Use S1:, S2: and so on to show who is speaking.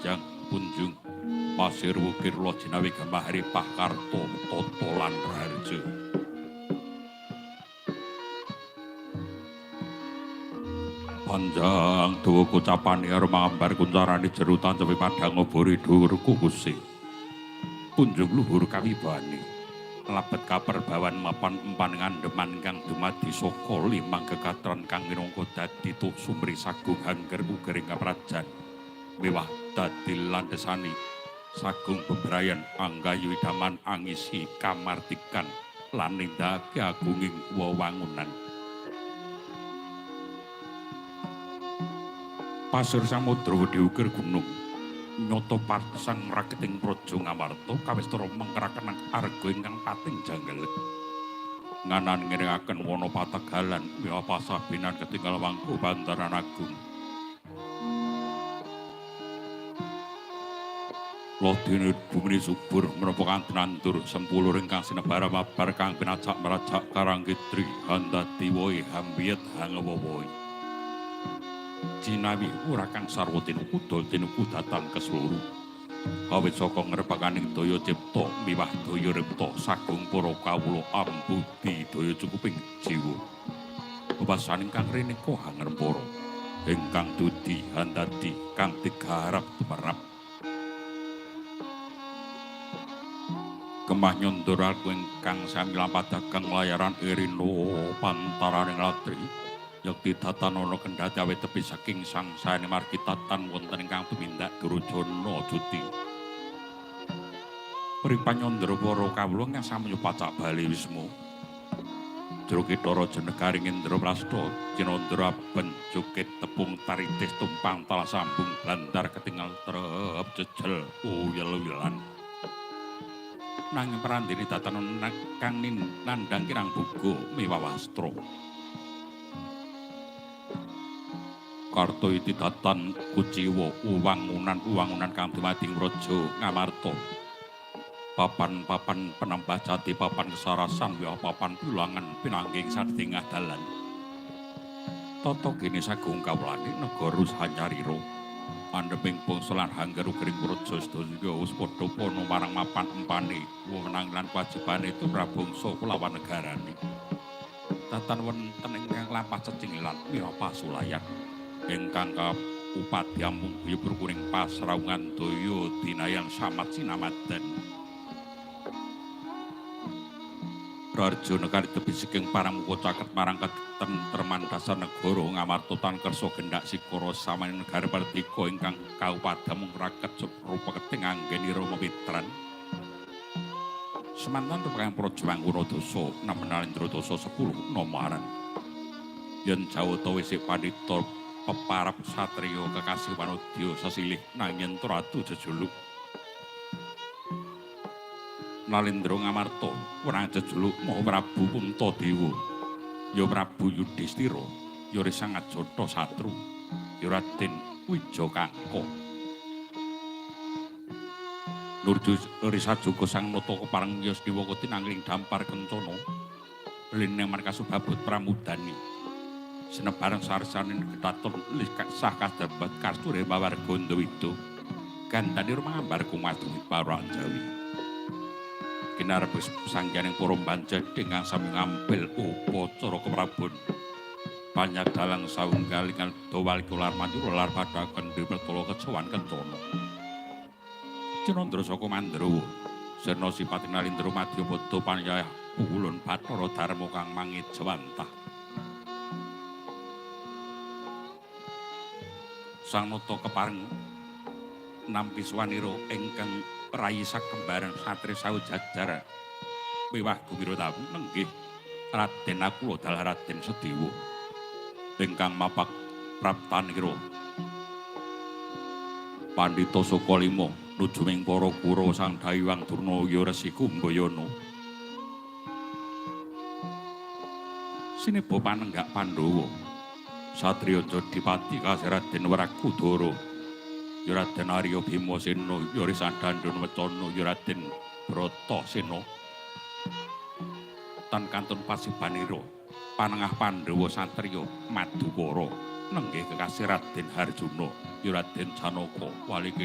S1: panjang punjung pasir wukir lo jinawi gamahari pakarto toto lan raharja. Panjang dawa kocapane karo mangambar kuncarane jero tancepe padhang obore dhuwur kukuse. Punjung luhur kawibane labet kaperbawan mapan empan ngandeman kang dumadi saka limang kekatran kang minangka dadi sumri sagung hangger ugering kaprajan mewah dadi landhesani sagung bebrayan anggayu idaman angisi kamardikan lan nindakake agunging wewangunan. Pasir samudra diukir gunung nyoto pasang raketing praja Ngamarta kawistara mengkeraken arga ingkang pating janggal nganan ngiringaken wana pategalan wiwa pasabinan ketinggal wangku bantaran agung. Lodene bumine subur menapa kang tinandur sempulur ingkang sinebara mabar kang pinajak merajak karang kidri handadi wohe hambiyet hangewowoe. Jinawi ora kang sarwa tinuku dol tinuku datan keseluruh. Awit saka ngrepakaning daya cipta miwah daya ripta sagung para kawula ambudi daya cukuping jiwa. Bebasaning kang rineka hangrempara ingkang dudi handadi kang digarap tumerap. Kemah nyondur aku ingkang sami lampah dagang layaran Irino pantaraning latri yekti datan ana kendhati awit tepi saking sangsayane margi tatan wonten ingkang tumindak Durjana Juti. Pring panyandra para kawula ingkang sami pacak bali wisma. Jero kitha raja negari Indraprasta Cinandra ben jukit tepung taritis tumpang talah sambung bandar ketingal trep jejel uyel-uyelan. Nanging prandene datan kang nandhang kirang buga miwah wastra. Karto iti datan kuciwa uwangunan-uwangunan kang dumadi ing praja Ngamarta. Papan-papan penambah jati, papan kesarasan, wiwah papan pilangan pinanggih sadingah dalan. Tata kene sagung kawulane negara sanyarira. Andheping bangsa lan hangger ugering praja sedaya wis padha pana marang mapan empane wewenang lan kewajibane tumrap bangsa kulawan negarane. Tatan wonten ingkang lampah cecingilan wiwah pasulayan ingkang kaupadi amung guyub rukuning pasraungan daya dinayan samat sinamadan. Raja negari tepi saking paramuka caket marang ketentreman dasar negara Ngamarta tan kersa gendak sikara samaning negara pardika ingkang kaupadamung raket rupa keting anggenira mewitran. Semanten rupakan praja Mangkura dasa 6 dasa 10 nomaran. Yen Jawata wisik pandhita peparap satriya kekasih wanodya sesilih nanging ratu jejuluk. Nalendra Ngamarta wenang jejuluk Maha Prabu Puntadewa, ya Prabu Yudhistira, ya Sang Ajata Satru, ya Raden Wijakangka. Nurju Risajuga sang nata kepareng Yasdiwaka tinangling dampar kencana lining markasubabut pramudani. Sinebareng sarsaning kedaton sah kadebat kasture mawarga Ndawida. Gandane rumangambar kumadu para Jawi. Kinarep sangyaning para banjadhe ingkang sami ngampil upacara keprabon. Banyak dalang saunggalingan dawal kular manjur lar padha kendhi pertala kecowan kencana. Cinandra saka Mandrawa, Sena sipati Nalindra Madyapada panyayah puhulun Bathara Darma kang mangejawantah. Sang nata kepareng nampi swanira ingkang rayi sakembaran satri sawu jajar miwah gumira tamu nenggih Raden Nakula dalah Raden Sedewa ingkang mapak praptanira Pandhita Sukalima nuju ing para Kurawa Sang Daywang Durna ya Resi Kumbayana. Sineba panenggak Pandhawa satriya Jodipati kasih Raden Wrakudara ya Raden Arya Bimasena ya Risadandana Wecana ya Raden Bratasena tan kantun pasibanira panengah Pandhawa satriya Madukara nenggih kekasih Raden Harjuna ya Raden Janaka wali